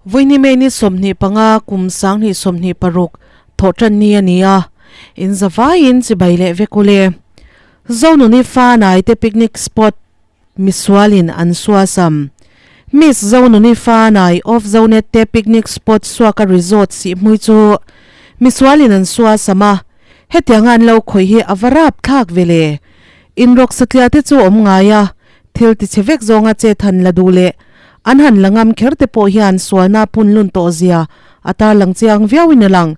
Vawiini May ni 25 kum 2026 thawhtan ni a ni a, in zavaiin chibai leh vek ule. Zonuni fa naite picnic spot misualin an suasam. Miss Zonuni fa nai of Zonet te picnic spot suaka resort sihhmui chu misualin an suasam a, hetianga an lo khawih hi a va rap thlak ve le. Inrawk satliah te chu awm ngai a, thil tichhe vek zawnga chet han la duh leh an han la ngam kher te pawh hian sualna pun lun tawh zia a tarlang chiang viauin a lang.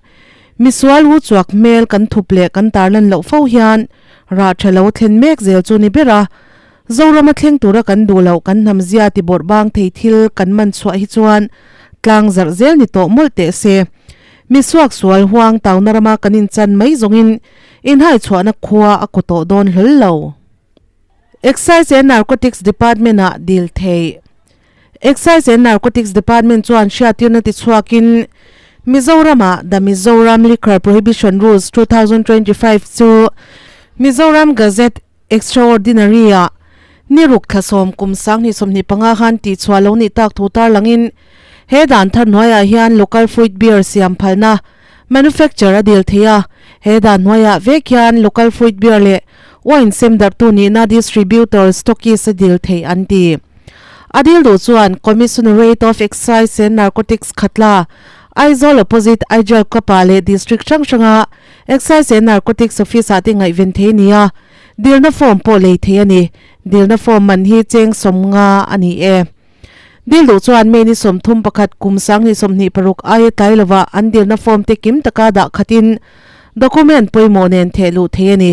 Misual u chuak hmel kan thup leh kan tarlan loh fo hian rah tha lo thlen mek zel chu ni ber a, Zorama thleng tura kan duh loh kan hnam zia ti bawrh bang thei thil kan man chhuah hi chuan tlang zarh zel ni tawh mawlh teh se. Misuak sual huang tauna rama kan inchan mai zawngin inhai chhuahna khua a kaw tawh dawn hlawl lo. Excise and Narcotics Department-ah dil theih. Excise and Narcotics Department chuan hriattirna tichhuakin Mizoram-ah The Mizoram Liquor Prohibition Rules 2025 chu Mizoram Gazette Extraordinary-ah ni ruk thla sawm kum 2025 khan tihchhuah lo nih tak thu tarlangin he dan thar hnuaiah hian local fruit beer siam phalna manufacture a dil thei a, he dan hnuaiah vek hian local fruit beer leh wine sem darhtu nihna distributor stockist a dil thei an ti. A dil duh chuan Commissionerate of Excise and Narcotics Khatla, Aizawl opposite Aijal Club-ah leh district hrang hranga Excise and Narcotics Office-ah te ngaihven thei a ni a, dilna form pawh lei thei a ni. Dilna form man hi cheng 50 a ni e. Dil duh chuan May ni 31 kum 2026 aia tlai lova an dilna form te kim taka dah khatin document pawimawh nen theh luh thei a ni.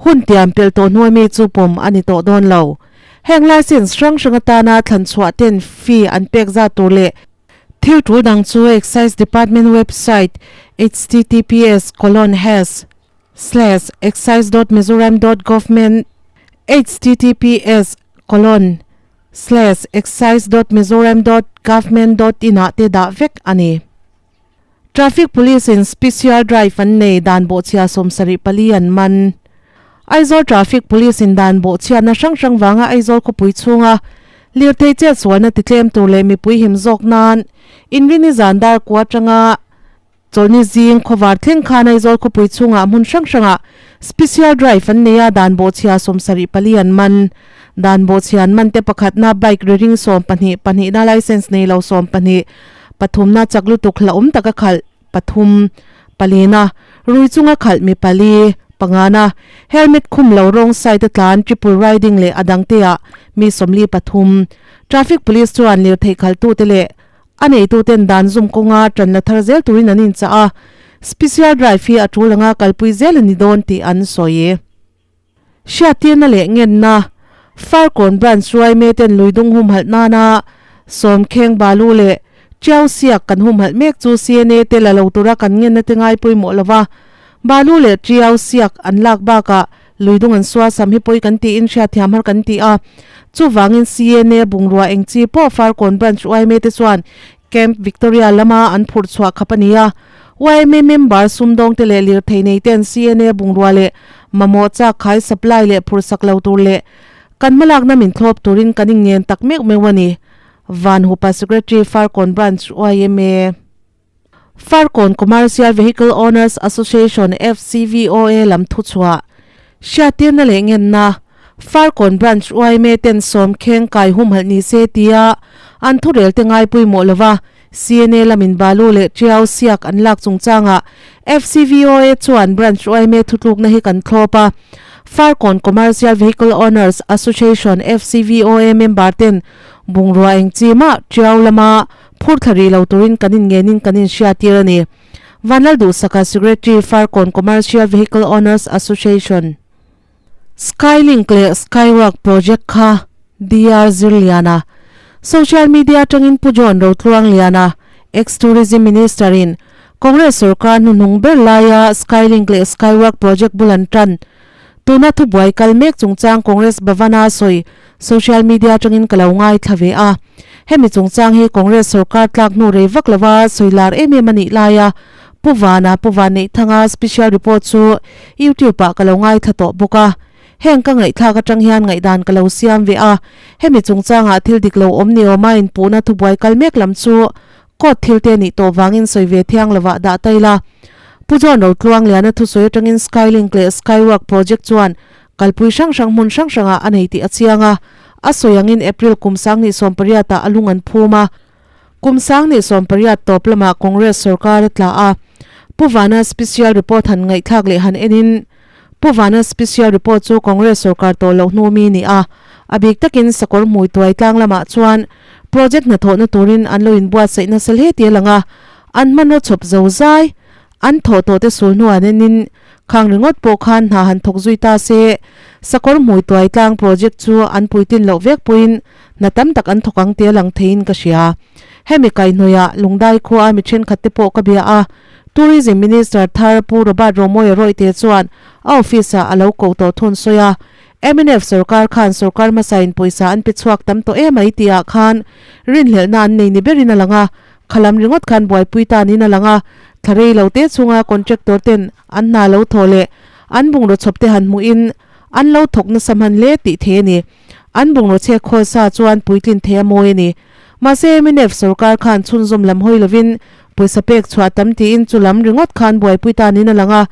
Hun tiam pelh tawh hnuai mi chu pawm a ni tawh dawn lo. Heng license hrang hrang atana thlan chhuah ten fee an pek zat tur leh thil tul dang chu Excise Department website https colon hash slash excise dot mizoram dot government https colon slash excise dot mizoram dot government dot in ah te dah vek a ni. Traffic Police in Special Drive an nei dan bawhchhia 74 an man. Aizawl Traffic Police in dan bawhchhiatna hrang hrang vanga Aizawl khawpui chhunga lirthei chetsualna titlem tur leh mipui him zawk nan inrini zan dar kua atanga Chawlhni zing khawvar thleng khan Aizawl khawpui chhungah hmun hrang hrangah Special Drive an nei a, dan bawhchhia 74 an man. Dan bawhchhia an man te pakhatna bike ri ring 12, pahnihna licence nei lo 12, pathumna chak lutuk hlauhawm taka khalh pathum, palina rui chunga khalh mi pali, pangana helmet khum lo rawng side a tlan triple riding leh a dangteah mi 43. Traffic Police chuan lirthei khalhtute leh A neituten dan zum kawnga tan la thar zel turin an inchah a, Special Drive hi a tul anga kalpui zel a ni dawn tih an sawi. Hriattirna leh ngenna, Farkawn Branch Ruaime ten luidung humhalh nana Sawmkheng Balu leh Tiau Siak kan humhalh mek chu CNA te la lo tura kan ngenna te ngai pawimawh lova, Balu leh Tiau Siak an lak bakah Luidung an suasam hi pawi kan tiin hriatthiam har kan ti a, chuvangin CNA bungrua eng chi pawh Farkawn Branch yma te chuan Camp Victoria lama an phurh chhuah khap a ni a. Yma member sumdawngte leh lirthei nei ten CNA bungrua leh mamawh chak khai supply leh phurh sak lo tur leh kan hmalakna min thlawp turin kan inngen tak meuh meuh a ni. Van Hupa Secretary Farkawn Branch yma. Farkawn Commercial Vehicle Owners Association, FCVOA, lam thuchhuah hriattirna leh ngenna Farkawn Branch yma ten sawm kheng kai humhalh ni se tia an thurel te ngai pawimawh lova CNA lamin balu leh tiau siak an lak chungchangah FCVOA chuan Branch yma thutlukna hi kan thlawp a. Farkawn Commercial Vehicle Owners Association, FCVOA, member ten bungrua eng chi mah tiau lama Phur thla rih lo turin kan inngenin kan inhriattir a ni. Vanlal Duhsaka Secretary, Farkawn Commercial Vehicle Owners Association. Skylink leh Skywalk project kha DR Zirliana, Social media atangin Pu John Rotluangliana, Ex-Tourism Minister in Congress sorkar hnuhnung ber laia Skylink leh Skywalk project bul an tan. Tuna thubuai kal mek chungchang Congress Bhavana sawi social media atangin ka lo ngaithla ve a. Hemi chungchang hi Congress sorkar tlak hnu rei vak lova sawi lar em em a nih laia Pu Vana Pu Vanneihthanga special report chu YouTube ah ka lo ngaithla tawh bawk a. Heng ka ngaihthlak atang hian ngaihdan ka lo siam ve a. Hemi chungchangah thil dik lo awm ni awma inpuhna thubuai kal mek lam chu. Court thil te nih tawh vangin sawi ve thiang lovah dah ta ila. Pu John Rotluangliana thusawi atangin Skylink leh Skywalk project chuan kalpui hrang hrang hmun hrang hrangah a nei tih a chiang a. A sawi angin April kum 2018 ah a lung an phum a. Kum 2018 tawp lamah Congress sorkar a tla a. Pu Vana special report han ngaihthlak leh han enin Pu Vana special report chu Congress sorkar tawh loh hnu mi ni a. A bik takin sakawr hmui tuai tlang lamah chuan project hnathawhna turin an lo inbuatsaih nasa hle tih a lang a. An hmanraw chhawp zo zai An thawh tawh te sul hnuah nenin khang ringawt pawh khan hna han thawk zui ta se, sakawr hmui tuai tlang project chu an puitlin loh vek pawhin hna tam tak an thawk ang tia lang theiin ka hria. Hemi kaihhnawihah Lungdai khua a mi thenkhat te pawh ka bia a, Tourism Minister thar Pu Robert Romawia Rawihte chuan a office ah a lo koh tawh thun sawi a, mnf sorkar khan sorkar hmasain pawisa an pe chhuak tam tawh emai tihah khan rinhlelhna an nei ni berin a lang a, Khalam ringawt khan buaipui ta niin a lang a, thla rei lo te chhunga contractor ten an hna lo thaw leh an bungraw chhawp te han hmuhin an lo thawk nasa hman hle tih thei a ni. An bungraw chhek khawl sa chuan puitlin thei a mawi a ni. Mahse mnf sorkar khan chhunzawm lam hawi lovin pawisa pek chhuah tam tiin chu lam ringawt khan buaipui ta niin a lang a,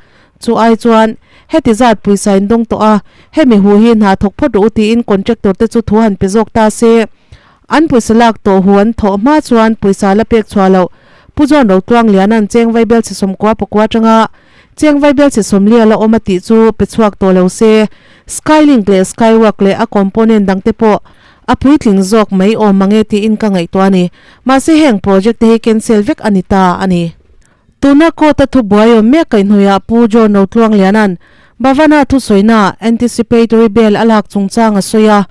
chu ai chuan heti zat pawisa in dawng tawh a, hemi hu hi hna thawk phawt rawh u tiin contractor te chu thu han pe zawk ta se. An pawisa lak tawh hu an thawh hma chuan pawisa la pek chhuah loh. Pu John Rotluangliana'n cheng vaibel chhe sawmkua pakua atanga cheng vaibel chhe sawmli a la awm a tih chu pe chhuak tawh lo se, Skylink leh Skywalk leh a component dangte pawh a puitling zawk mai awm mange tiin ka ngaihtuah a ni. Mahse heng project te hi cancel vek a ni ta a ni. Tuna court a thubuai awm mek kaihhnawihah Pu John Rotluangliana'n Bhavana thusawiinaah anticipatory bail a lak chungchang a sawi a.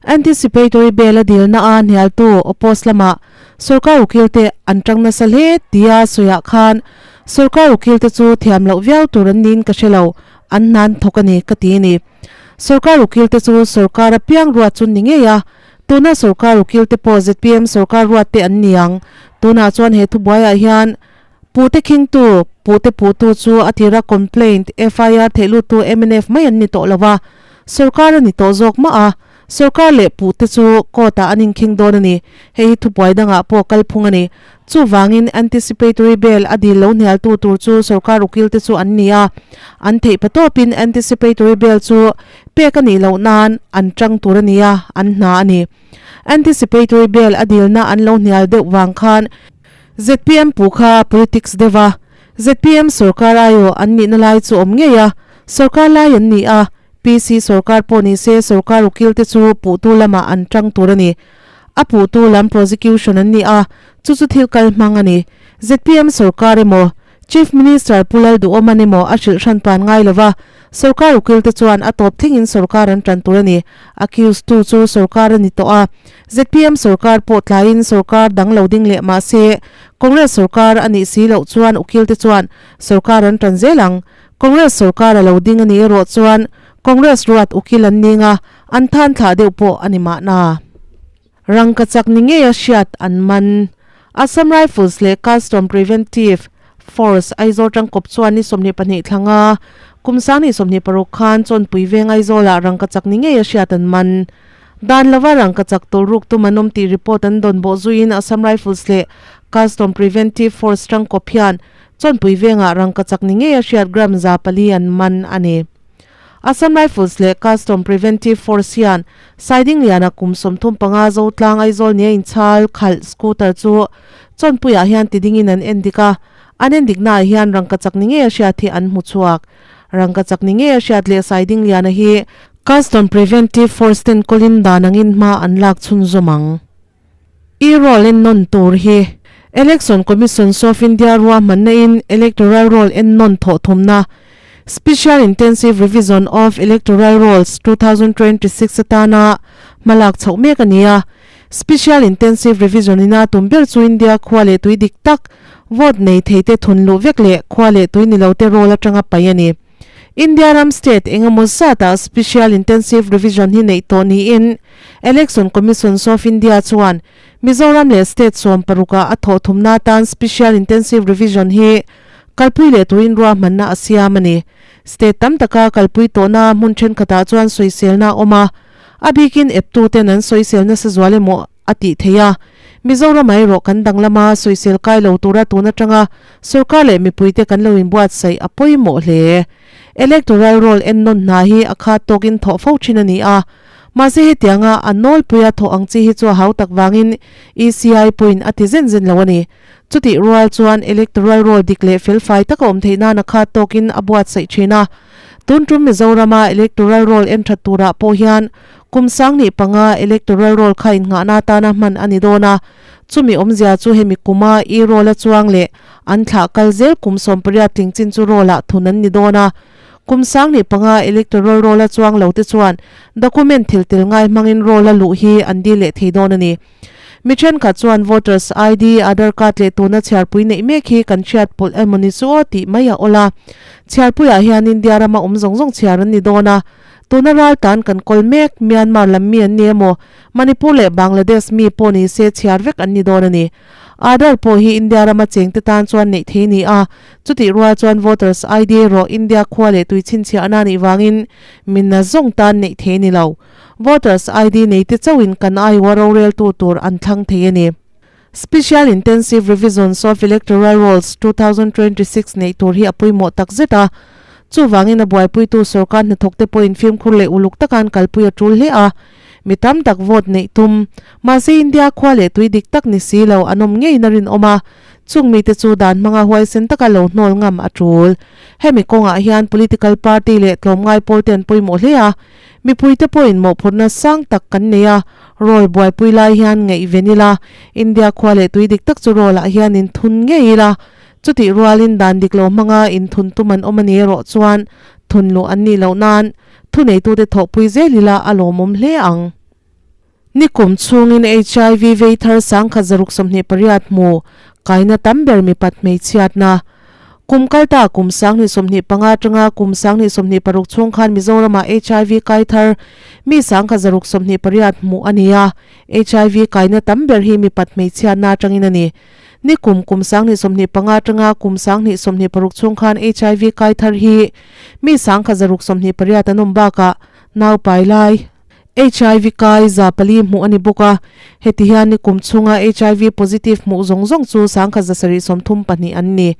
Anticipatory bail a dilna a hnialtu oppose lamah sorkar ukilte an tang nasa hle tia sawiah khan sorkar ukilte chu thiam loh viau tur an niin ka hre lo, an hnan thawk a ni ka ti a ni. Sorkar ukilte chu sorkar a piang ruat chu ni ngei a, tuna sorkar ukilte pawh zpm sorkar ruat te an ni ang. Tunah chuan he thubuaiah hian Pute khingtu, pute puhtu chu a tira complaint, FIR theihlutu mnf mai an ni tawh lo a, sorkar a ni tawh zawk mah a, sorkar leh pute chu court ah an inkhing dawn a ni. Hei hi thubuai dangah pawh kalphung a ni. Chuvangin anticipatory bail a dil lo hnialtu tur chu sorkar ukilte chu an ni a, an theih patawpin anticipatory bail chu pek a nih loh nan an tang tur a ni a, an hna a ni. Anticipatory bail a dilna an lo hnial deuh vang khan, Zpm pu kha politics deuh a, zpm sorkar aiawh an nihna lai chu awm ngei a, sorkar lai an ni a, PC sorkar pawh ni se sorkar ukil te chu puhtu lamah an tang tur a ni. A puhtu lam prosecution an ni a, chu chu thil kal hmang a ni. Zpm sorkar emaw, Chief Minister Pu Lalduhawman emaw a hrilh hran pan ngai lo va, sorkar ukil te chuan a tawp thlengin sorkar an tan tur a ni. Accused tu chu sorkar a ni tawh a, zpm sorkar pawh tlaiin sorkar dang lo ding leh mah se, Congress sorkar a nih si loh chuan ukil te chuan sorkar an tan zel ang. Congress sorkar a lo ding a nih erawh chuan Congress ruat ukil an ning a, an than thlah deuh pawh a ni mahna. Rangkachak ni ngeia hriat an man. Assam Rifles leh Custom Preventive Force Aizawl tangkawp chuan ni 22 thlanga kum 2026 khan Chawnpui veng Aizawlah rangkachak ni ngeia hriat an man. Dan lova rangkachak tawlruk tum an awm tih report an dawn bawh zuiin Assam Rifles leh Custom Preventive Force tangkawp hian Chawnpui vengah rangkachak ni ngeia hriat gram 400 an man a ni. Assam Rifles leh Custom Preventive Force hian Saidingliana kum 35 Zotlang Aizawl nia inchhal khalh scooter chu Chawnpuiah hian tidingin an endik a, an endiknaah hian rangkachak ni ngei a hriat hi an hmu chhuak. Rangkachak ni ngei a hriat leh Saidingliana hi Custom Preventive Force ten kawlin dan angin hma an lak chhunzawm ang. E-roll ennawn tur hi Election Commission of India ruahmanna in Electoral Roll ennawn thawh thumna Special Intensive Revision of Electoral Rolls 2026 atana hmalak chhoh mek a ni a. Special Intensive Revision ina tum ber chu India khua leh tui dik tak vote nei thei te thun luh vek leh khua leh tui ni lo te roll atanga paih a ni. India ram state eng emaw zatah Special Intensive Revision hi neih tawh niin Election Commission of India chuan Mizoram leh state 16 ah a thawh thumna atan Special Intensive Revision hi kalpui leh turin ruahmanna a siam a ni. State tam taka kalpui tawhna hmun thenkhatah chuan sawiselna a awm a, a bikin eptuten an sawisel nasa zual emaw a tih theih a. Mizoram ah erawh kan danglam a, sawisel kai lo tura tun atanga sorkar leh mipuite kan lo inbuatsaih a pawimawh hle. Electoral roll ennawn hna hi a khat tawkin thawh fo thin a ni a, mahse hetianga a nawlpuia thawh ang chi hi chu a hau tak vangin ECI pawhin a ti zen zen lo a ni. Chutih rual chuan electoral roll dik leh felfai taka awm theih nan a khat tawkin a buatsaih thin a. Tun tum Mizorama electoral roll en that turah pawh hian kum 2005 electoral roll kha innghahna atana hman a ni dawn a. Chumi awmzia chu hemi kuma e-roll a chuang leh an thlah kal zel kum 18 tling chin chu roll-ah thun an ni dawn a. Kum 2005 electoral roll a chuang lo te chuan document thil tel ngai hmangin roll a luh hi an dil leh thei dawn a ni. Mi thenkhat chuan voters ID, Aadhar card leh tuna chhiarpui neih mek hi kan hriat pawlh emaw ni chu aw tih mai a awl a. Chhiarpuiah hian India rama awm zawng zawng chhiar an ni dawn a. Tuna ral tan kan kawl mek, Myanmar lam mi an ni emaw, Manipur leh Bangladesh mi pawh ni se chhiar vek an ni dawn a ni. Aadhar pawh hi India rama chengte tan chuan neih thei a ni a, chutih rual chuan voters ID erawh India khua leh tui chhinchhiahna a nih vangin mi nazawng tan neih thei a ni lo. Voters ID neite chauhin kan aiawha roreltu tur an thlang thei a ni. Special Intensive Revisions of Electoral Rolls 2026 neih tur hi a pawimawh tak zet a. Chuvangin a buaipuitu sorkar hnathawkte pawhin fimkhur leh uluk taka an kalpui a tul hle a. Mi tam tak vote neih tum. Mahse India khua leh tui dik tak ni si lo an awm ngeiin a rinawm a. Chung mite chu dan hmanga huaisen taka lo hnawl ngam a tul. Hemi kawngah hian political party leh tlawmngai pawlte an pawimawh hle a. Mipuite pawhin mawhphurhna sang tak kan nei a, roll buaipui lai hian ngaihven ila, India khua leh tui dik tak chu roll ah hian inthun ngei ila, chutih rualin dan dik lo hmanga inthun tum an awm a ni erawh chuan thun luh an nih loh nan thuneitute thawhpui zel ila a lawmawm hle ang. Nikum chhungin HIV vei thar 1028 hmu kaina tam ber mipat hmeichhiatna. Kum kalta kum 2025 atanga kum 2026 chhung khan Mizoramah HIV kai thar mi 1028 hmuh a ni a, HIV kaina tam ber hi mipat hmeichhiatna atangin a ni. Nikum kum 2025 atanga kum 2026 chhung khan HIV kai thar hi mi 1028 an awm bakah naupai lai, HIV kai 400 hmuh a ni bawk a, heti hian nikum chhunga HIV positive hmuh zawng zawng chu 1732 an ni.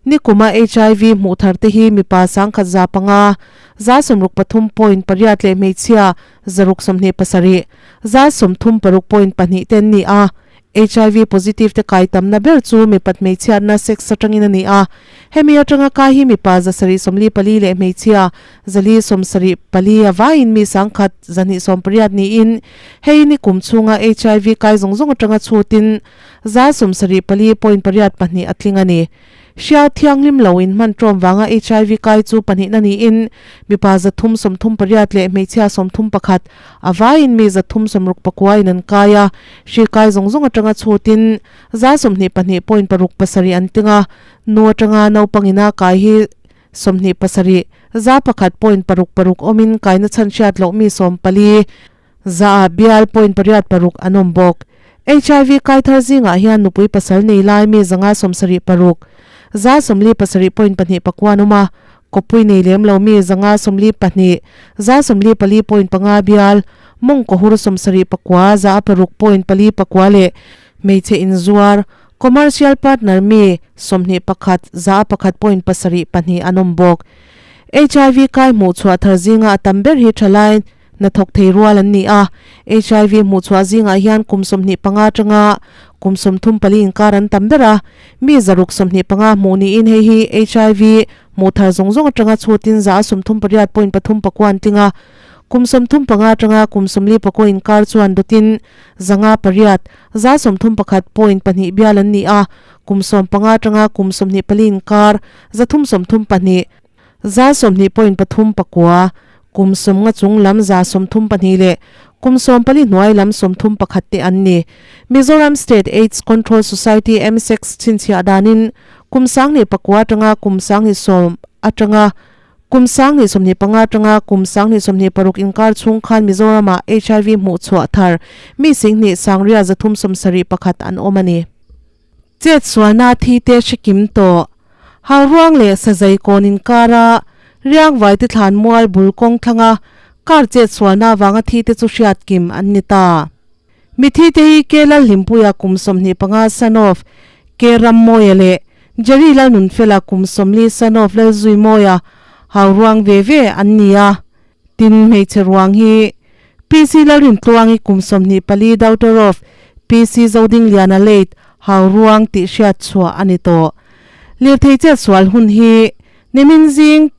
Nikuma HIV hmuh thar te hi mipa 105, 63.8 leh hmeichhia 627, 36.2 te an ni a. HIV positive te kai tamna ber chu mipat hmeichhiatna sex atangin a ni a. Hemi atanga kai hi mipa 744 leh hmeichhia 474 a vaiin mi 1,280 niin hei ni kum chhunga HIV kai zawng zawng atanga chhutin 74.82 a tling a ni. Hriau thianghlim lo in hman ṭawm vanga HIV kai chu pahnihna niin mipa 338 leh hmeichhia 31 a vaiin mi 369 in an kai a, hri kai zawng zawng aṭanga chhutin 22.67 an tling a, nu aṭanga naupang ina kai hi 27, 1.66 awmin kaina chhan hriat loh mi 14, Zaah bial point pariat paruk an awm bawk. HIV kai thar zingah hian nupui pasal nei lai mi 76, 47 point pahnih pakua an awm a, kawppui nei lem lo mi 92, 44 point panga bial, mawngkawhur 79, za paruk point pali pakua leh hmeichhe inzuar, commercial partner mi 21, za pakhat point pasarih pahnih an awm bawk. HIV kai hmuhchhuah thar zinga a tam ber hi thalai Hnathawk thei rual an ni a, HIV hmuhchhuah zingah hian kum 25 atanga kum 34 inkar an tam ber a, mi 625 hmuh niin hei hi HIV hmuh thar zawng zawng atanga chhutin za 38 point pathum pakua an tling a, kum 35 atanga kum 44 inkar chuan dawtin 508, za 31 point pahnih bial an ni a, kum 15 atanga kum 24 inkar 332, Za sawmhnih point pathum pakua, kum sawmnga chung lam za 32 leh kum 14 hnuai lam 31 te an ni. Mizoram State AIDS Control Society, MSACS, chhinchhiah danin kum 20 pakua atanga kum 20 atanga kum 2025 atanga kum 2026 inkar chhung khan Mizoramah HIV hmuhchhuah thar mi singhnih sangria 371 an awm a ni. Chet sualna thi te hre kim tawh. Hauruang leh Sazai kawn inkara Riangvaite thlan mual bul kawng thlanga car chet sualna avanga thi te chu hriat kim an ni ta. Mithi te hi K Lalhlimpuia kum 25 son of K Rammawia leh Jerry Lalnunfela kum 40 son of Lalzuimawia hau ruang ve ve an ni a. Tin, hmeichhe ruang hi PC Lalrintluangi kum 24 daughter of PC Zodingliana late hau ruang tih hriat chhuah a ni tawh. Lirthei chetsual hun hi nimin zing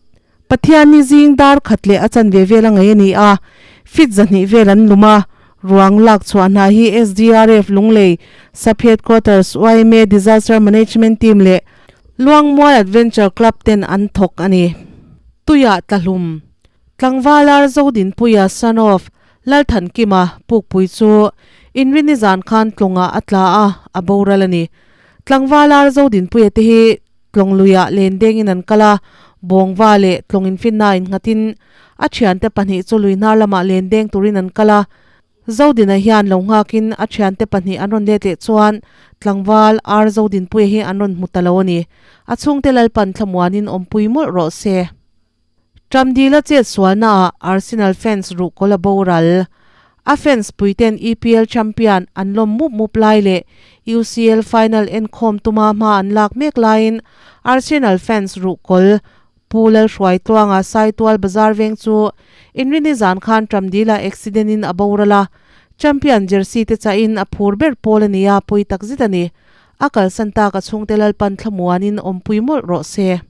Pathianni zing dar khat leh a chanve vel a ngaih a ni a, feet 200 vel an lum a, ruang lak chhuah hna hi SDRF Lunglei Sub Headquarters yma Disaster Management Team leh Luangmual Adventure Club ten an thawk a ni. Tuiah tlahlum Tlangvalar Zodinpuia son of Lalthankima pukpui chu Inrini zan khan tlawngah a tla a, a boral a ni. Tlangvalar Zodinpuia te hi Tlawng luiah len dengin an kal a, Bawngva leh Tlawng infinna innghatin a thiante pahnih chu lui hnar lamah len deng turin an kal a. Zodina hian lo nghakin a thiante pahnih an rawn let leh chuan tlangval Ar Zodinpuia hi an rawn hmu ta lo a ni. A chhungte Lalpan thlamuanin awmpui mawlh rawh se. Tramdila chet sualnaah Arsenal fans ruhkawl a boral. A fans puiten EPL champion an lawm mup mup lai leh UCL final enkhawm tuma hma an lak mek laiin Arsenal fans ruhkawl Pu Lalhruaitluanga Saitual Bazar veng chu Inrini zan khan Tramdila accident in a boral a, champion jersey te chahin a phur ber pawl a ni a, pawi takzet a ni. A kalsan tak a chhungte Lalpan thlamuanin awmpui mawlh rawh se.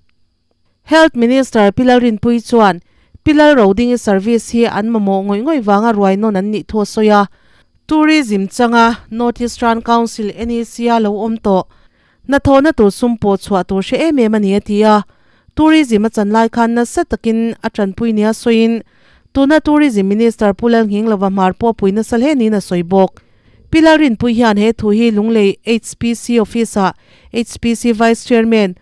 Health Minister Pi Lalrinpuii chuan Pi Lalrodingi service hi an mamawh ngawih ngawih vanga ruai nawn an nih thu a sawi a. Tourism changa North Eastern Council, NEC, a lo awm tawh. Hnathawhna tur sum pawh chhuah tur hre em em a ni a ti a. Tourism a chan lai khan nasa takin a tanpui nia sawiin tuna Tourism Minister Pu Lalnghinglova hmar pawh pui nasa hle niin a sawi bawk. Pi Lalrinpuii hian he thu hi Lunglei HPC Office-ah HPC Vice Chairman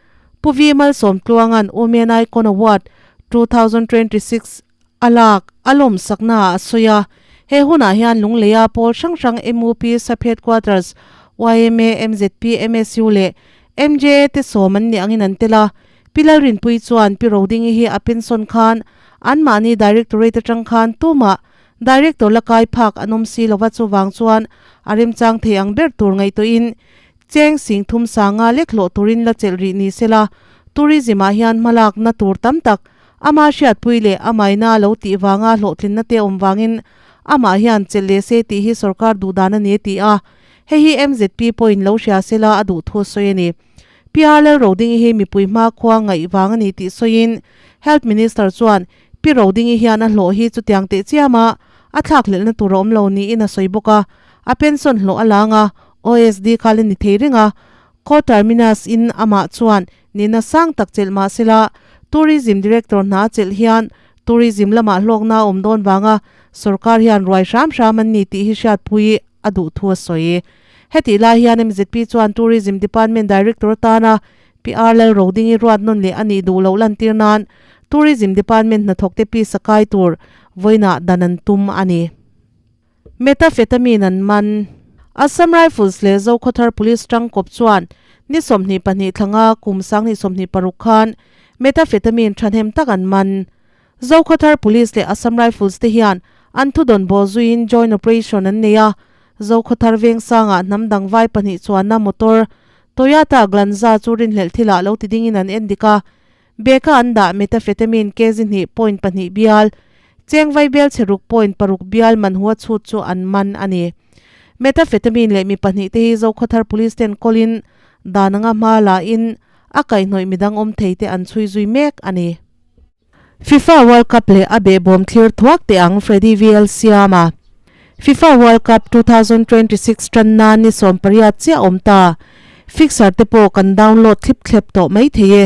Pu V Malsawmtluanga'n Women Icon Award 2026 a lak a lawmsaknaah a sawi a. He hunah hian Lungleia pawl hrang hrang MUP Sub Headquarters, yma, MZP, MSU leh MJA te sawm an nih angin an tel a. Pi Lalrinpuii chuan Pi Rodingi hi a pension khan anmahni Directorate atang khan tumah Director la kai phak an awm si lova chuvang chuan a remchang thei ang ber tur ngaihtuahin Cheng sing thum sanga lek hlawh turin la chelh rih ni sela, tourism ah hian hmalakna tur tam tak ama hriatpui leh a maina lo tih vanga hlawhtlinna te awm vangin amah hian chelh leh se tih hi sorkar duhdan a ni a ti a, hei hi MZP pawhin lo hria sela a duh thu a sawi a ni. PR Lalrodingi hi mipui hmakhua ngaih vang a ni tih sawiin Health Minister chuan Pi Rodingi hian a hlawh hi chutiang teh chiama a thlakhlelhna tur a awm lo niin a sawi bawk a, a pension hlawh a lang a, OSD kha la ni thei reng a, Co-terminus in amah chuan nihna sang tak chelh mah sela, Tourism Director hna a chelh hian Tourism lamah hlawkna a awm dawn vanga sorkar hian ruai hram hram an ni tih hi hriatpui a duh thu a sawi. Hetih lai hian MZP chuan Tourism Department Director atana PR Lalrodingi ruat nawn leh a nih duh loh lantir nan Tourism Department hnathawkte pisa kai tur vawiinah dan an tum a ni. Methamphetamine an man. Assam Rifles leh Zokhawthar Police tangkawp chuan ni 22 thlanga kum 2026 khan methamphetamine thahnem tak an man. Zokhawthar Police leh Assam Rifles te hian an thudawn bawh zuiin joint operation an nei a. Zokhawthar vengsangah hnam dang vai pahnih chuanna motor Toyota Glanza chu rinhlelh thilah lo ti dingin an en dik a. Beka an dah methamphetamine kg hnih point pahnih bial, cheng vai bel chhe ruk point paruk bial man hua chhut chu an man a ni. Methamphetamine leh mi pahnih te hi Zokhawthar Police ten kawlin dan anga hma la in a kaihhnawih midang awm thei te an chhui zui mek a ni. FIFA World Cup leh a behbawm thlir thuak teh ang Freddy VL Siama. FIFA World Cup 2026 tan nan ni 18 chiah awm ta. Fixer te pawh kan download thlip thlep tawh mai thei e.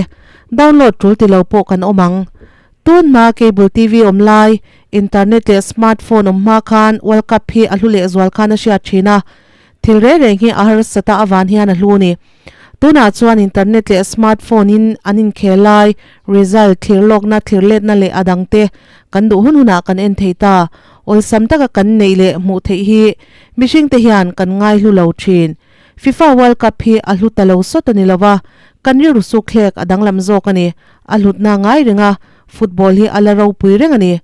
Download tul ti lo pawh kan awm ang. Tun hma cable TV awm lai, internet leh smartphone awm hma khan World Cup hi a hlu lehzual khan a hriat thin a. Thil reng reng hi a harsata avan hian a hlu a ni. Tunah chuan internet leh smartphone in an inkhel lai, result, thlir lawkna, thlir letna leh a dangte kan duh hun hunah kan en thei ta. Awlsam taka kan neih leh hmuh theih hi mihringte hian kan ngai hlu lo thin. FIFA World Cup hi a hlu ta lo sawt a ni lo va, kan rilru suk thlek a danglam zawk a ni. A hlutna ngai reng a, football hi a la ropui reng a ni.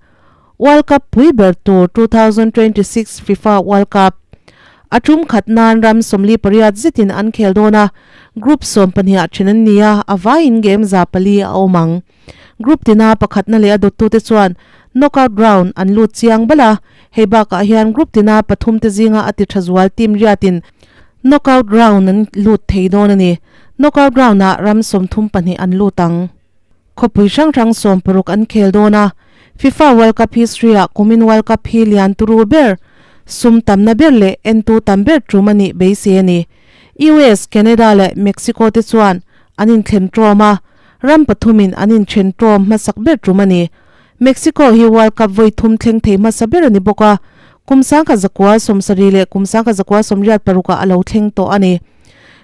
World Cup pui ber tur 2026 FIFA World Cup. A tum khat nan ram 48 zetin an khel dawn a, group 12 ah then an ni a, a vaiin game 400 a awm ang. Group tina pakhatna leh a dawttute chuan knockout round an lut chiang bal a, hei bakah hian group tina pathumte zinga a ti tha zual team riatin knockout round an lut thei dawn a ni. Knockout round ah ram 32 an lut ang. Khawpui hrang hrang 60 an khel dawn a, FIFA World Cup history ah kumin World Cup hi lian turu ber, sum tamna ber leh entu tam ber tum a nih beisei a ni. US, Canada leh Mexico te chuan an inthlem ṭawm a, ram pathumin an inthen ṭawm hmasak ber tum a ni. Mexico hi World Cup vawi thum thleng thei hmasa ber a ni bawk a, kum 1970 leh kum 1986 ah a lo thleng tawh a ni.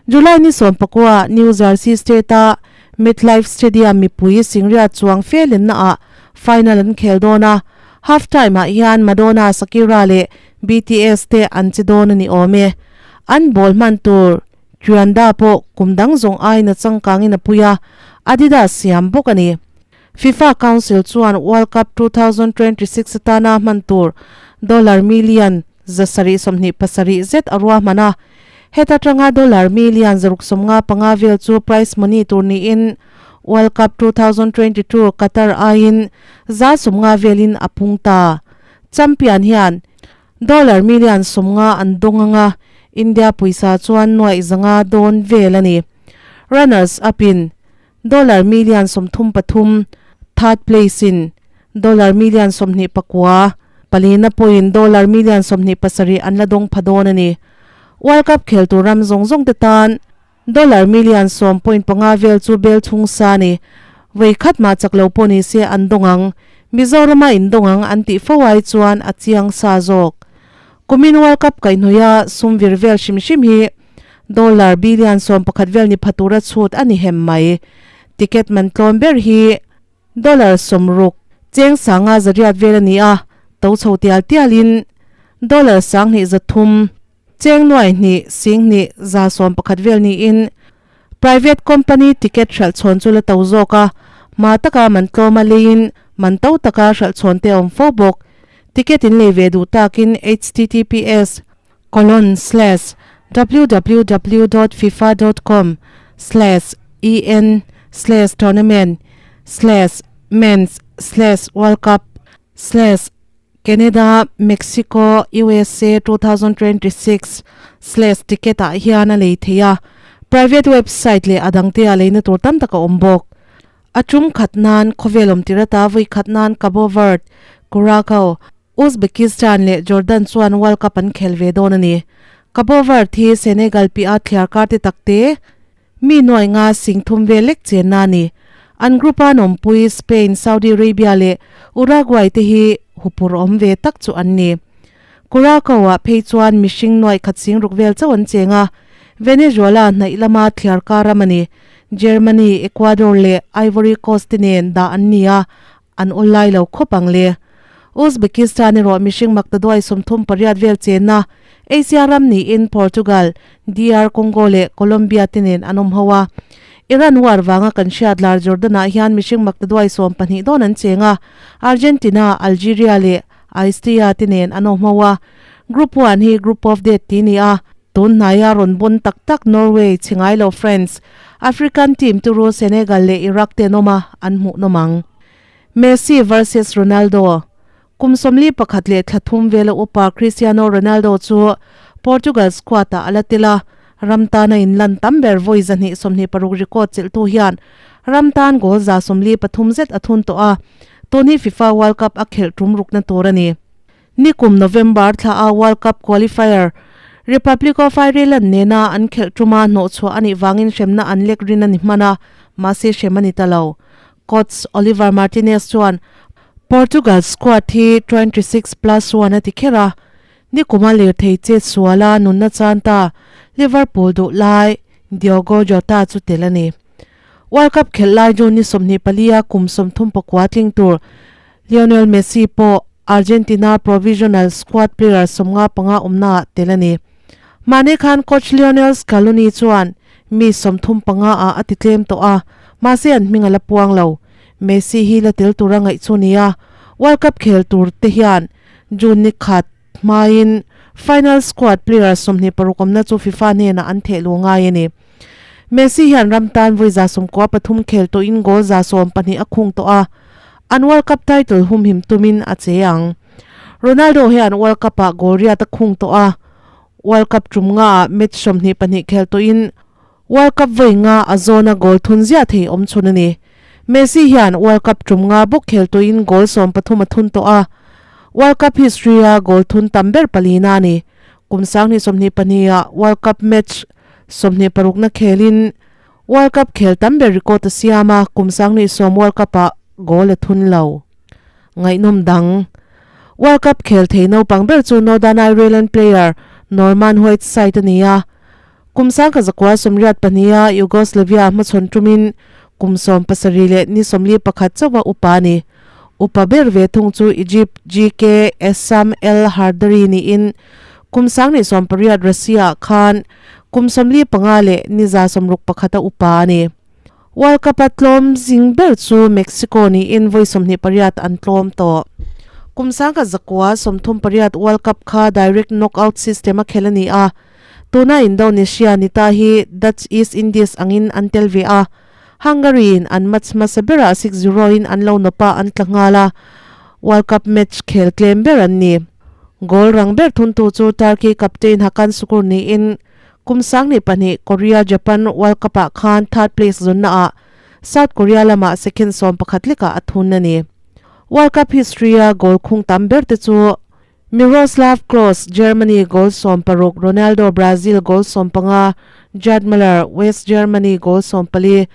July ni 19 New Jersey State a MetLife Stadium mipui singriat chuang fe lenna ah final an khel dawn a, half time ah hian Madonna, Shakira leh BTS te an che dawn a ni awm e. An ball hman tur Trianda pawh kum dang zawng aiin a changkangin a pui a, Adidas siam bawk a ni. FIFA Council chuan World Cup 2026 atana hman tur dollar million 727 zet a ruahman a, heta tanga dollar million 655 vel chu prize money tur niin World Cup 2022 Qatar aiin 150 velin a pung ta. Champion hian dollar million 50 an dawng anga, India pawisa chuan nuaih zanga dawn vel a ni. Runners up in dollar million 33, third place in dollar million 29, palina pawhin dollar million 27 an la dawng pha dawn a ni. World Cup khel tur ram zawng zawng te tan dollar million 10.5 vel chu bel chhung sa ni. Vei khat mah chak lo pawh ni se an dawng ang. Mizorama in dawng ang an tih fo ai chuan a chiang sa zawk. Kumin World Cup kaihhnawih a sum vir vel hrim hrim hi dollar billion 11 vel ni pha tura chhut a ni hem mai. Ticket man tlawm ber hi dollar 60 cheng sanga zariat vel a ni a, to chho tial tialin dollar 2300 cheng nuai hnih sing hnih za 11 vel niin private company ticket hralh chhawn chu la to zawk a, ma taka man tlawm a leiin man to taka hralh chhawn te awm fo bawk. Ticket in lei ve duh takin https colon slash www dot fifa dot com slash en slash tournament slash mens slash world cup slash Canada Mexico USA 2026 slash ticket ah hian a lei thei a, private website leh a dangte ah leina tur tam tak a awm bawk. A tum khat nan khawvel awm tir ata vawi khat nan Cabo Verde, Curacao, Uzbekistan leh Jordan chuan World Cup an khel ve dawn a ni. Cabo Verde hi Senegal piah thliar kar te takte mi nuai nga sing thum vel lek chenna a ni. An group a nawmpui Spain, Saudi Arabia leh Uruguay te hi hupur awm ve tak chu an ni. Curacao ah phei chuan mihring nuai khat sing ruk vel chauh an cheng a, Venezuela hnaih lama thliar kar ram a ni. Germany, Ecuador leh Ivory Coast te nen dah an ni a, an awl lai lo khawp ang le. Uzbekistan erawh mihring maktaduai 38 vel chenna Asia ram niin Portugal, DR Congo leh Colombia te nen an awm ho a. Iran war vanga kan hriat lar Jordan-ah hian mihring maktaduai 12 dawn an cheng a, Argentina, Algeria leh Austria te nen an awm ho a. Group 1 hi Group of Death ti ni a, tun hnaia rawn bawn tak tak Norway, chhingai lo France, African team turu Senegal leh Iraq te an awm a, an hmuhnawm ang. Messi versus Ronaldo Kum 41 leh thla thum vela upa Cristiano Ronaldo chu Portugal squad ah a la tel a, ram tana inlan tam ber vawi 226 record chelhtu hian ram tan goal 143 zet a thun tawh a, tun hi FIFA World Cup a khelh tum rukna tur a ni. Nikum November thla a World Cup qualifier Republic of Ireland nena an khelh tuma hnawh chhuah a nih vangin hremna an lek rin a ni hman a, mahse hrem a ni ta lo. Coach Oliver Martinez chuan Portugal squad hi 26 plus 1 a ti kher a, nikuma lirthei chet suala nunna chan ta Liverpool duh lai Diogo Jota chu tel a ni. World Cup khelh lai June ni 24 a kum 39 tling tur Lionel Messi pawh Argentina provisional squad player 55 awmna ah tel a ni. Mahni khan coach Lionel Scaloni chuan mi 35 ah a ti tlem tawh a, mahse an hming a la puang lo. Messi hi la tel tura ngaih chu ni a, World Cup khel tur te hian June ni khat hmain Final squad player 26 awmna chu FIFA hnenah an theh luh ngai a ni. Messi hian ram tan vawi 93 khel tawhin goal 12 a khung tawh a, an World Cup title humhim tumin a che ang. Ronaldo hian World Cup-ah goal riat a khung tawh a, World Cup tum ngaah match 22 khel tawhin World Cup vawi nga a zawna goal thun ziah thei awm chhun a ni. Messi hian World Cup tum nga bawk khel tawhin goal 13 a thun tawh a, World Cup history-a goal thun tam ber palina a ni. Kum 2022 ah World Cup match 26 na khelin World Cup khel tam ber record a siam a, kum 2010 World Cup-ah goal a thun lo. Ngaihnawm dang. World Cup khel thei naupang ber chu Northern Ireland player Norman Whiteside a ni a. Kum 1982 a Yugoslavia hmachhawn tumin kum 17 leh ni 41 chauha upa a ni. Upa ber ve thung chu Egypt GK Essam El Hardari niin kum 2008 Russia-ah khan kum 45 leh ni 61 a upa a ni. World Cup-a tlawm zing ber chu Mexico niin vawi 28 an tlawm tawh. Kum 1938 World Cup kha direct knockout system a khel a ni a. Tuna Indonesia ni ta hi Dutch East Indies angin an tel ve a, Hungary-in an match hmasa berah 6-0 in an lo nawp a, an tla nghal a, World Cup match khel tlem ber an ni. Goal rang ber thuntu chu Turkey captain Hakan Sukur niin kum 2002 Korea-Japan World Cup-ah khan third place zawnnaah South Korea lamah second 11 lekah a thun a ni. World Cup history-a goal khung tam ber te chu Miroslav Klose, Germany, goal 16, Ronaldo, Brazil, goal 15, Gerd Muller, West Germany, goal 14,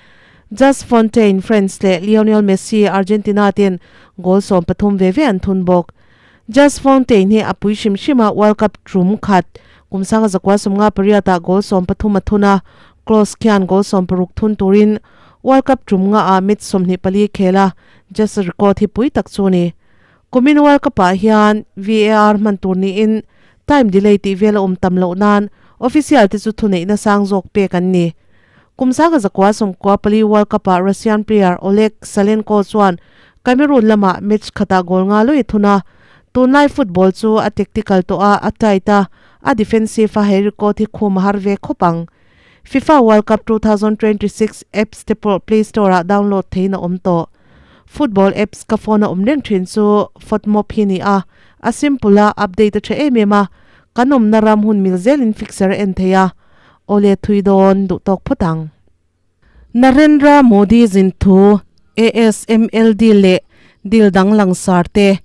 Just Fontaine, France, leh Lionel Messi, Argentina, ten goal 13 ve ve an thun bawk. Just Fontaine hi a pui hrim hrim a, World Cup tum khat kum 1958 ah goal 13 a thun a, Klose khian goal 16 thun turin World Cup tum nga ah match 24 khel a, Just record hi pui tak chu a ni. Kumin World Cup-ah hian VAR hman tur niin time delay tih vel a awm tam loh nan official te chu thuneihna sang zawk pek an ni. Kum 1994 World Cup-ah Russian player Oleg Salenko chuan Cameroon lamah match khatah goal nga lawih a thun a, tunlai football chu a tactical tawh a, a tight a, a defensive a he record hi khum a har ve khawp ang. FIFA World Cup 2026 apps te pawh Play Store-ah download theihin a awm tawh. Football apps ka phone a awm reng thin chu FotMob hi ni a, a simple a, update a tha em em a, kan awmna ram hun mil zelin fixer a en thei a, awle thui dawn duh tawk phawt ang. Narendra Modi zin thu ASML deal leh deal dang langsar te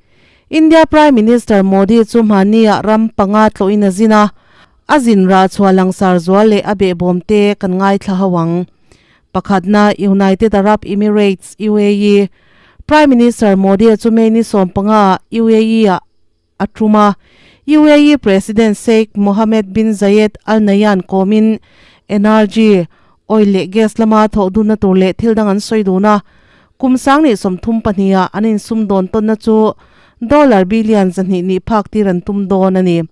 India Prime Minister Modi chu hmahniah ram panga tlawhin a zin a, a zin rah chhuah langsar zual leh a behbawm te kan ngaithla ho ang. Pakhatna United Arab Emirates, UAE, Prime Minister Modi chu May ni 15 ah UAE ah a tum a, UAE President Sheikh Mohammed bin Zayed Al Nahyan kawmin energy, oil leh gas lama thawh dunna tur leh thil dang an sawi dun a, kum 2032 ah an insumdawn tawnna chu dollar billion 200 nih phak tir an tum dawn a ni.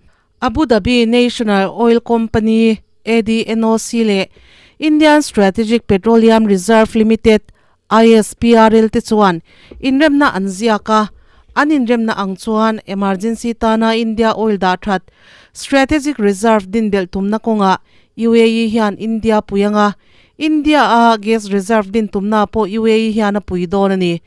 Abu Dhabi National Oil Company, ADNOC, leh Indian Strategic Petroleum Reserve Limited, ISPRL, te chuan inremna an ziak a, an inremna ang chuan emergency tana India oil dah that strategic reserve din belh tumna kawngah UAE hian India pui anga India-a gas reserve din tumna pawh UAE hian a pui dawn a ni.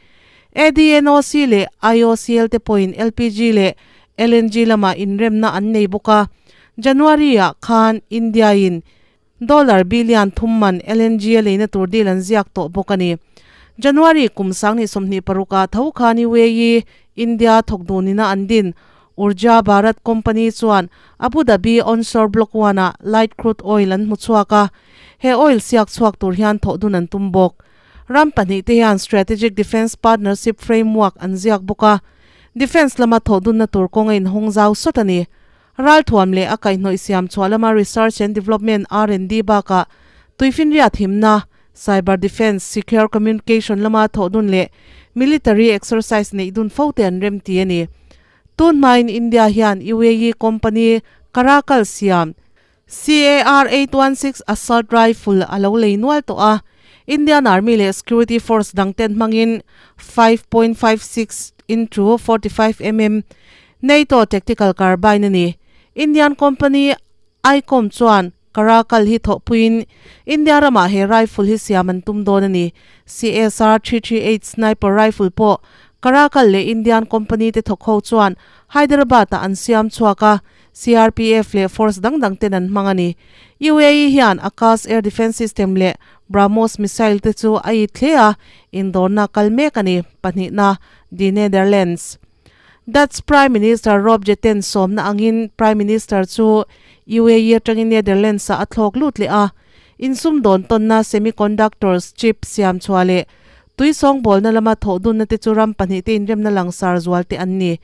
ADNOC leh IOCL te pawhin LPG leh LNG lamah inremna an nei bawk a, January-ah khan India-in dollar billion thum man LNG a leina tur deal an ziak tawh bawk a ni. January kum 2026 ah tho khan UAE, India thawk dunina an din Urja Bharat company chuan Abu Dhabi onshore block one-ah light crude oil an hmu chhuak a, he oil siak chhuak tur hian thawh dun an tum bawk. Ram pahnih te hian Strategic Defence Partnership Framework an ziak bawk a, Defence lama thawh dunna tur kawng a inhawng zau sawt a ni. Ralthuam leh a kaihhnawih siam chhuah lama Research and Development, R&D, bakah tuifinriat himna, Cyber Defence, Secure Communication lama thawh dun leh Military Exercise neih dun fo te an rem ti a ni. Tun hmain India hian UAE company Caracal siam CAR 816 Assault Rifle a lo lei nual tawh a, Indian Army leh Security Force dang ten hmangin 5.56 into 45 mm NATO Tactical Carbine a ni. Indian company Icom chuan Caracal hi thawhpuiin India ramah he rifle hi siam an tum dawn a ni. CSR 338 sniper rifle pawh Caracal leh Indian company te thawk ho chuan Hyderabad ah an siam chhuak a, CRPF leh force dang dang ten an hmang a ni. UAE hian Akash air defence system leh BrahMos missile te chu a it hle a, indawrna kal mek a ni. Pahnihna, The Netherlands. Dutch Prime Minister Rob Jetten sawmna angin Prime Minister chu UAE atangin Netherlands ah a thlawk lut leh a, insum dawn tawnna semiconductors chip siam chhuah leh tui sawngbawlna lama thawh dunna te chu ram pahnih te inremna langsar zual te an ni.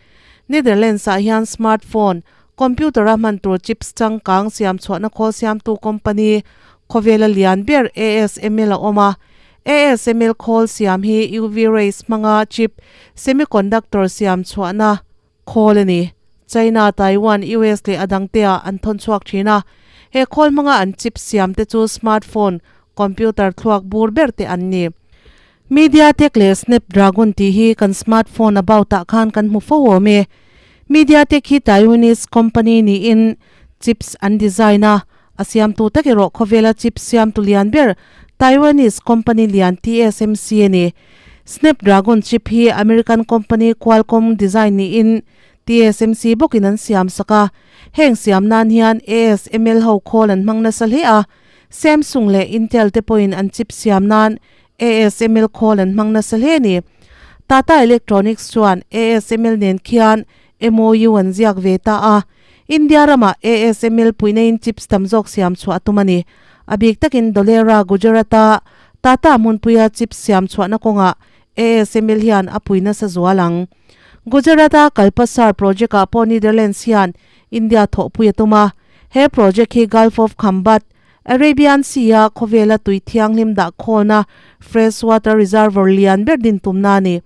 Netherlands ah hian smartphone, computer a hman tur chips changkang siam chhuahna khawl siamtu company khawvela lian ber ASML a awm a, ASML khawl siam hi UV rays hmanga chip semiconductor siam chhuahna khawl a ni. China, Taiwan, US leh a dangte-ah an thawn chhuak thin a. He khawl hmanga an chip siam te chu smartphone, computer thluak bur ber te an ni. MediaTek leh Snapdragon tih hi kan smartphone about-ah khan kan hmu fo awm e. MediaTek hi Taiwanese company niin chips an design a, A siamtu tak erawh khawvela chip siamtu lian ber Taiwanese company lian TSMC a ni. Snapdragon chip hi American company Qualcomm design niin TSMC bawkin an siam sak a. Heng siam nan hian ASML ho khawl an hmang nasa hle a, Samsung leh Intel te pawhin an chip siam nan ASML khawl an hmang nasa hle a ni. Tata Electronics chuan ASML nen khian MOU an ziak ve ta a, India ramah ASML puihna-in chips tam zawk siam chhuah a tum a ni. A bik takin Dholera, Gujarat-a Tata hmunpuia chips siam chhuahna kawngah ASML hian a pui nasa zual ang. Gujarat-a Kalpasar project-ah pawh Netherlands hian India thawhpui a tum a. He project hi Gulf of Khambhat, Arabian Sea-a khawvela tui thianghlim dah khawlna fresh water reservoir lian ber din tumna a ni.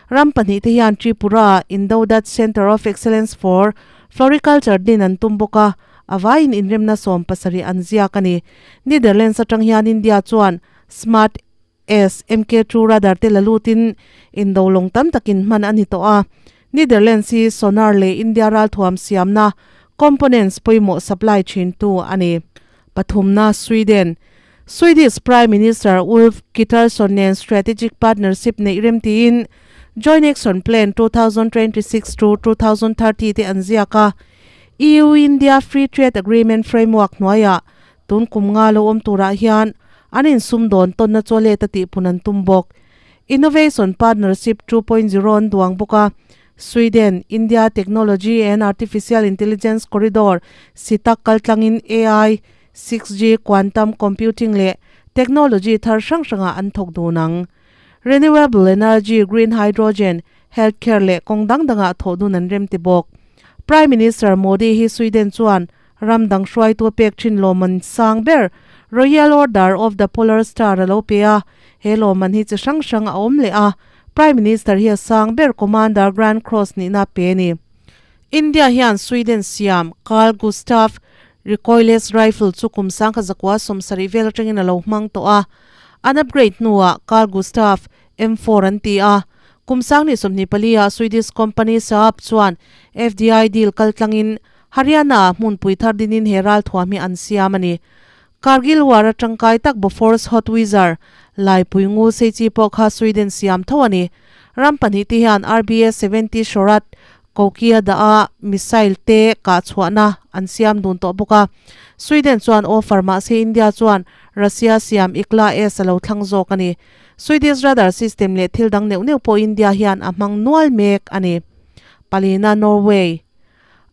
Ram pahnihte hian Tripura-ah Indo-Dutch Centre of Excellence for Floriculture din an tum bawk a, a vaiin inremna 70 an ziak a ni. Netherlands atang hian India chuan Smart S MK2 radar te la lutin indo lawng tam takin hman a ni tawh a. Netherlands hi sonar leh India ralthuam siamna components pawimawh supply thintu a ni. Pathumna, Sweden. Swedish Prime Minister Ulf Kristersson nen strategic partnership neih rem tiin Joint Action Plan 2026 to 2030 te an ziak a. EU-India Free Trade Agreement framework hnuaiah tun kum nga lo awm turah hian an insumdawn tawnna chaw let a tihpun an tum bawk. Innovation Partnership 2.0 an duang bawk a. Sweden, India Technology and Artificial Intelligence Corridor, SITAC kaltlangin AI, 6G, Quantum Computing leh technology thar hrang hrangah an thawk dun ang. Renewable energy, green hydrogen, healthcare leh kawng dang dangah thawh dun an rem ti bawk. Prime Minister Modi hi Sweden chuan ram dang hruaitu a pek thin lawmman sang ber Royal Order of the Polar Star a lo pe a, he lawmman hi chi hrang hrang a awm leh a, Prime Minister hi a sang ber Commander Grand Cross nihna a pe a ni. India hian Sweden siam Carl Gustaf Recoilless Rifle chu kum sangkhat zakua 70 vel atangin a lo hmang tawh a, an upgrade hnuah Carl Gustaf M4 an ti a. Kum 2024 ah Swedish company Saab chuan FDI deal kaltlangin Haryana ah hmunpui thar dinin he ralthuam hi an siam a ni. Kargil War a tangkai tak Bofors Hotwizard, Laipui ngu sei chi pawh kha Sweden siam tho a ni. Ram pahnih te hian RBS 70 Shorat, Kokia dah a missile te kah chhuahna an siam dun tawh bawk a. Sweden chuan offer mahse India chuan Russia siam Igla S a lo thlang zawk a ni. Swedish radar system leh thil dang neuh neuh pawh India hian a hmang nual mek a ni. Palina Norway.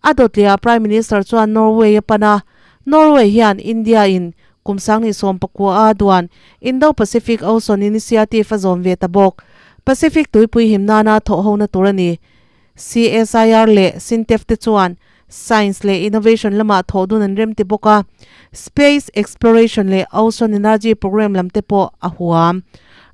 A dawtliah Prime Minister chuan Norway a pan a, Norway hian India in kum 2019 a duan Indo-Pacific Ocean Initiative a zawm ve ta bawk. Pacific tuipui him nana thawh hona tur a ni. CSIR leh SINTEF te chuan Science leh Innovation lamah thawh dun an rem ti bawk a, Space Exploration leh Ocean Energy Programme lam te pawh a huam.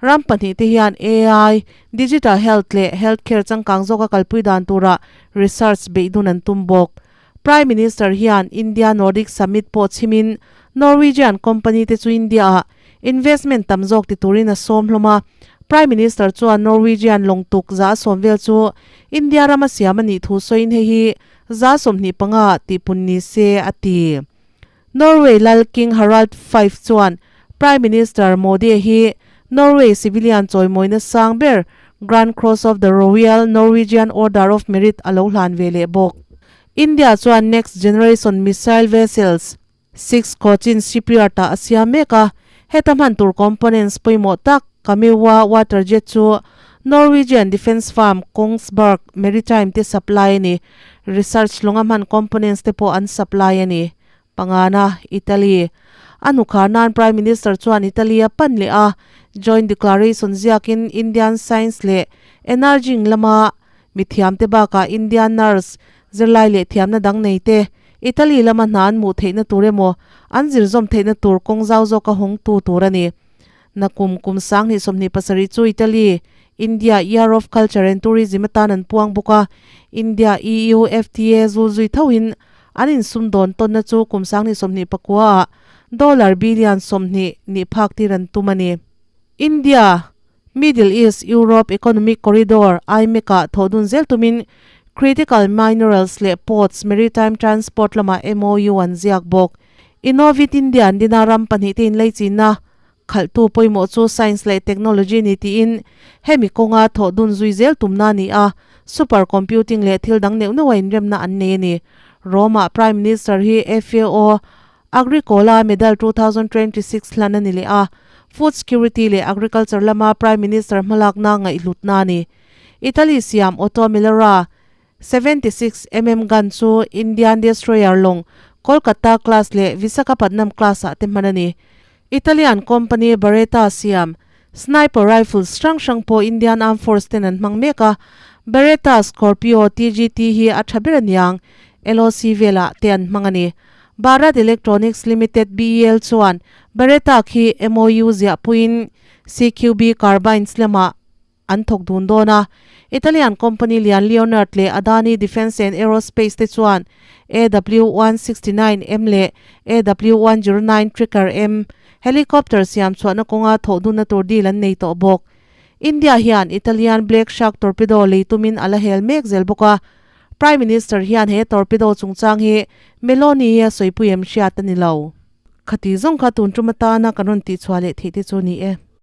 Ram pahnih te hian AI, Digital Health leh Healthcare changkang zawka kalpui dan turah research beih dun an tum bawk. Prime Minister hian India Nordic Summit pawh chhimin Norwegian company te chu India-ah investment tam zawk ti turin a sawm hlawm a. Prime Minister chuan Norwegian lawng tuk za a sawm vel chu India rama siam a nih thu sawiin hei hi 25 ah tihpun ni se a ti. Norway lal King Harald V chuan Prime Minister Modi hi Norway civilian chawimawina sang ber Grand Cross of the Royal Norwegian Order of Merit a lo hlan ve leh bawk. India chuan Next Generation Missile Vessels 6 Cochin Shipyard ah a siam mek a, heta hman tur components pawimawh tak Kamewa Waterjet chu Norwegian defence firm Kongsberg Maritime te supply a ni. Research lawnga hman components te pawh an supply a ni. Pangana, Italy. A hnukhar nan Prime Minister chuan Italy a pan leh a, Joint Declaration ziakin Indian Science leh Energy lama mithiamte bakah Indian nurse, zirlai leh thiamna dang nei te Italy lama hna an hmuh theihna tur emaw an zir zawm theihna tur kawng zau zawka hawngtu tur a ni. Nakum kum 2027 chu Italy, India Year of Culture and Tourism atan an puang bawk a, India EU FTA zul zui thoin an insum dawn tawnna chu kum 2029 ah dollar billion 20 nih phak tir an tum a ni. India, Middle East Europe Economic Corridor, IMEC, ah thawh dun zel tumin Critical Minerals leh Ports Maritime Transport lamah MOU an ziak bawk. Innovit India an dina ram pahnihte inleichinna khalhtu pawimawh chu Science leh Technology ni tiin hemi kawnga thawh dun zui zel tumna a ni a, super computing leh thil dang neuh neuha inremna an nei a ni. Rome-ah Prime Minister hi FAO Agricola Medal 2026 hlan a ni leh a, Food Security leh Agriculture lama Prime Minister hmalakna ngaihhlutna a ni. Italy siam Otto Milera 76 mm gun chu Indian destroyer lawng Kolkata class leh Visakhapatnam class ah te hman a ni. Italian company Beretta siam sniper rifles hrang hrang pawh Indian Armed Force ten an hmang mek a, Beretta Scorpio TGT hi a tha ber aniang LOC velah te an hmang a ni. Bharat Electronics Limited, BEL, chuan Beretta khi MOU ziahpuiin CQB Carbines lamah an thawk dun dawn a. Italian company lian Leonard leh Adani Defence and Aerospace te chuan AW169M leh AW109 Tracker M helicopter siam chhuahna kawnga thawh dunna tur deal an nei tawh bawk. India hian Italian Black Shark torpedo lei tumin a la hel mek zel bawk a. Prime Minister hian he torpedo chungchang hi Meloni hi a sawipui em hriat a ni lo. Khati zawng kha tun tum atana kan rawn tihchhuah leh theih te chu ni e.